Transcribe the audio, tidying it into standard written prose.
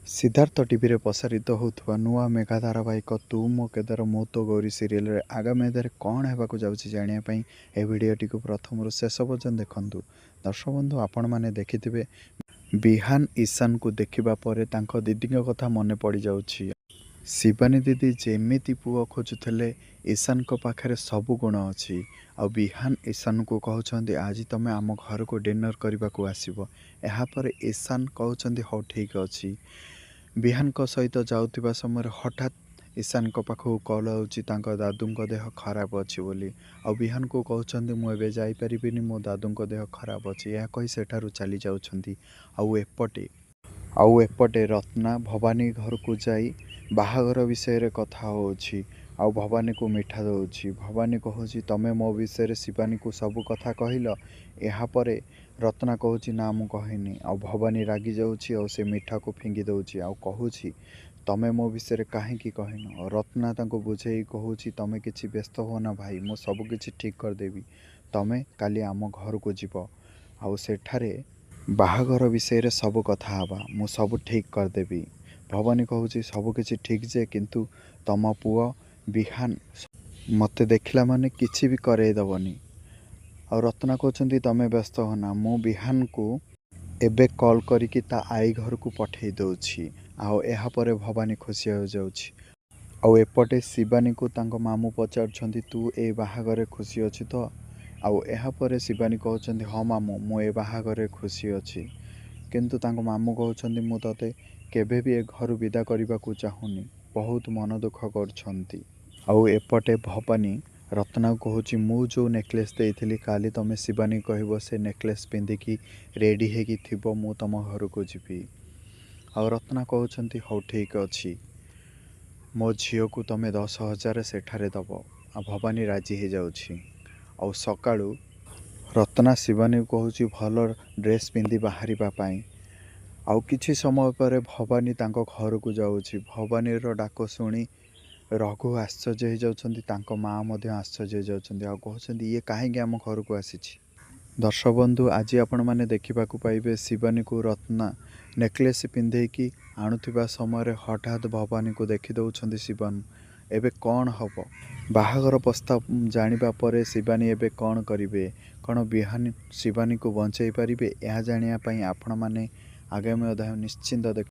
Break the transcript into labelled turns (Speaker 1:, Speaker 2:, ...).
Speaker 1: ସିଦ୍ଧାର୍ଥ ଟିଭିରେ ପ୍ରସାରିତ ହେଉଥିବା ନୂଆ ମେଗା ଧାରାବାହିକ ତୁ ମୋ କେଦାର ମୁଁ ତୋ ଗୌରୀ ସିରିଏଲରେ ଆଗାମୀ ଅଧ୍ୟାୟରେ କ'ଣ ହେବାକୁ ଯାଉଛି ଜାଣିବା ପାଇଁ ଏହି ଭିଡ଼ିଓଟିକୁ ପ୍ରଥମରୁ ଶେଷ ପର୍ଯ୍ୟନ୍ତ ଦେଖନ୍ତୁ। ଦର୍ଶକ ବନ୍ଧୁ, ଆପଣମାନେ ଦେଖିଥିବେ ବିହାନ ଈଶାନକୁ ଦେଖିବା ପରେ ତାଙ୍କ ଦିଦିଙ୍କ କଥା ମନେ ପଡ଼ିଯାଉଛି। ଶିବାନୀ ଦିଦି ଯେମିତି ପୁଅ ଖୋଜୁଥିଲେ, ଈଶାନଙ୍କ ପାଖରେ ସବୁ ଗୁଣ ଅଛି। ଆଉ ବିହାନ ଈଶାନକୁ କହୁଛନ୍ତି, ଆଜି ତମେ ଆମ ଘରକୁ ଡିନର କରିବାକୁ ଆସିବ। ଏହାପରେ ଈଶାନ କହୁଛନ୍ତି, ହଉ ଠିକ୍ ଅଛି। ବିହାନଙ୍କ ସହିତ ଯାଉଥିବା ସମୟରେ ହଠାତ୍ ଈଶାନଙ୍କ ପାଖକୁ କଲ୍ ଆଉଛି ତାଙ୍କ ଦାଦୁଙ୍କ ଦେହ ଖରାପ ଅଛି ବୋଲି। ଆଉ ବିହାନକୁ କହୁଛନ୍ତି, ମୁଁ ଏବେ ଯାଇପାରିବିନି, ମୋ ଦାଦୁଙ୍କ ଦେହ ଖରାପ ଅଛି। ଏହା କହି ସେଠାରୁ ଚାଲି ଯାଉଛନ୍ତି। ଆଉ ଏପଟେ ରତ୍ନା ଭବାନୀ ଘରକୁ ଯାଇ ବାହାଘର ବିଷୟରେ କଥା ହେଉଛି ଆଉ ଭବାନୀକୁ ମିଠା ଦେଉଛି। ଭବାନୀ କହୁଛି, ତମେ ମୋ ବିଷୟରେ ଶିବାନୀକୁ ସବୁ କଥା କହିଲ? ଏହାପରେ ରତ୍ନା କହୁଛି, ନା, ମୁଁ କହିନି। ଆଉ ଭବାନୀ ରାଗି ଯାଉଛି ଆଉ ସେ ମିଠାକୁ ଫିଙ୍ଗି ଦେଉଛି ଆଉ କହୁଛି, ତମେ ମୋ ବିଷୟରେ କାହିଁକି କହିନ? ରତ୍ନା ତାଙ୍କୁ ବୁଝେଇ କହୁଛି, ତମେ କିଛି ବ୍ୟସ୍ତ ହୁଅନା ଭାଇ, ମୁଁ ସବୁ କିଛି ଠିକ୍ କରିଦେବି। ତମେ କାଲି ଆମ ଘରକୁ ଯିବ ଆଉ ସେଠାରେ ବାହାଘର ବିଷୟରେ ସବୁ କଥା ହେବା, ମୁଁ ସବୁ ଠିକ୍ କରିଦେବି। ଭବାନୀ କହୁଛି, ସବୁ କିଛି ଠିକ୍ ଯେ, କିନ୍ତୁ ତମ ପୁଅ ବିହାନ ମୋତେ ଦେଖିଲା ମାନେ କିଛି ବି କରେଇ ଦେବନି। ଆଉ ରତ୍ନା କହୁଛନ୍ତି, ତମେ ବ୍ୟସ୍ତ ହୁଅନା, ମୁଁ ବିହାନକୁ ଏବେ କଲ୍ କରିକି ତା ଆଈ ଘରକୁ ପଠେଇ ଦେଉଛି। ଆଉ ଏହାପରେ ଭବାନୀ ଖୁସି ହୋଇଯାଉଛି। ଆଉ ଏପଟେ ଶିବାନୀକୁ ତାଙ୍କ ମାମୁଁ ପଚାରୁଛନ୍ତି, ତୁ ଏ ବାହାଘରରେ ଖୁସି ଅଛୁ ତ? ଆଉ ଏହାପରେ ଶିବାନୀ କହୁଛନ୍ତି, ହଁ ମାମୁଁ, ମୁଁ ଏ ବାହାଘରରେ ଖୁସି ଅଛି। କିନ୍ତୁ ତାଙ୍କ ମାମୁଁ କହୁଛନ୍ତି, ମୁଁ ତୋତେ କେବେ ବି ଏ ଘରୁ ବିଦା କରିବାକୁ ଚାହୁଁନି। ବହୁତ ମନ ଦୁଃଖ କରୁଛନ୍ତି। ଆଉ ଏପଟେ ଭବାନୀ ରତ୍ନାକୁ କହୁଛି, ମୁଁ ଯେଉଁ ନେକଲେସ୍ ଦେଇଥିଲି, କାଲି ତମେ ଶିବାନୀ କହିବ ସେ ନେକଲେସ୍ ପିନ୍ଧିକି ରେଡ଼ି ହେଇକି ଥିବ, ମୁଁ ତମ ଘରକୁ ଯିବି। ଆଉ ରତ୍ନା କହୁଛନ୍ତି, ହଉ ଠିକ୍ ଅଛି, ମୋ ଝିଅକୁ ତମେ 10,000 ସେଠାରେ ଦେବ। ଆଉ ଭବାନୀ ରାଜି ହେଇଯାଉଛି। ଆଉ ସକାଳୁ ରତ୍ନା ଶିବାନୀକୁ କହୁଛି ଭଲ ଡ୍ରେସ୍ ପିନ୍ଧି ବାହାରିବା ପାଇଁ। ଆଉ କିଛି ସମୟ ପରେ ଭବାନୀ ତାଙ୍କ ଘରକୁ ଯାଉଛି। ଭବାନୀର ଡାକ ଶୁଣି ରଘୁ ଆଶ୍ଚର୍ଯ୍ୟ ହେଇଯାଉଛନ୍ତି, ତାଙ୍କ ମା ମଧ୍ୟ ଆଶ୍ଚର୍ଯ୍ୟ ହେଇଯାଉଛନ୍ତି ଆଉ କହୁଛନ୍ତି, ଇଏ କାହିଁକି ଆମ ଘରକୁ ଆସିଛି? ଦର୍ଶକ ବନ୍ଧୁ, ଆଜି ଆପଣମାନେ ଦେଖିବାକୁ ପାଇବେ ଶିବାନୀକୁ ରତ୍ନା ନେକଲେସ୍ ପିନ୍ଧେଇକି ଆଣୁଥିବା ସମୟରେ ହଠାତ୍ ଭବାନୀକୁ ଦେଖିଦେଉଛନ୍ତି ଶିବାନୀ। ଏବେ କ'ଣ ହେବ? ବାହାଘର ପ୍ରସ୍ତାବ ଜାଣିବା ପରେ ଶିବାନୀ ଏବେ କ'ଣ କରିବେ? କ'ଣ ବିହାନ ଶିବାନୀକୁ ବଞ୍ଚେଇ ପାରିବେ? ଏହା ଜାଣିବା ପାଇଁ ଆପଣମାନେ ଆଗାମୀ ଅଧ୍ୟାୟ ନିଶ୍ଚିନ୍ତ ଦେଖ।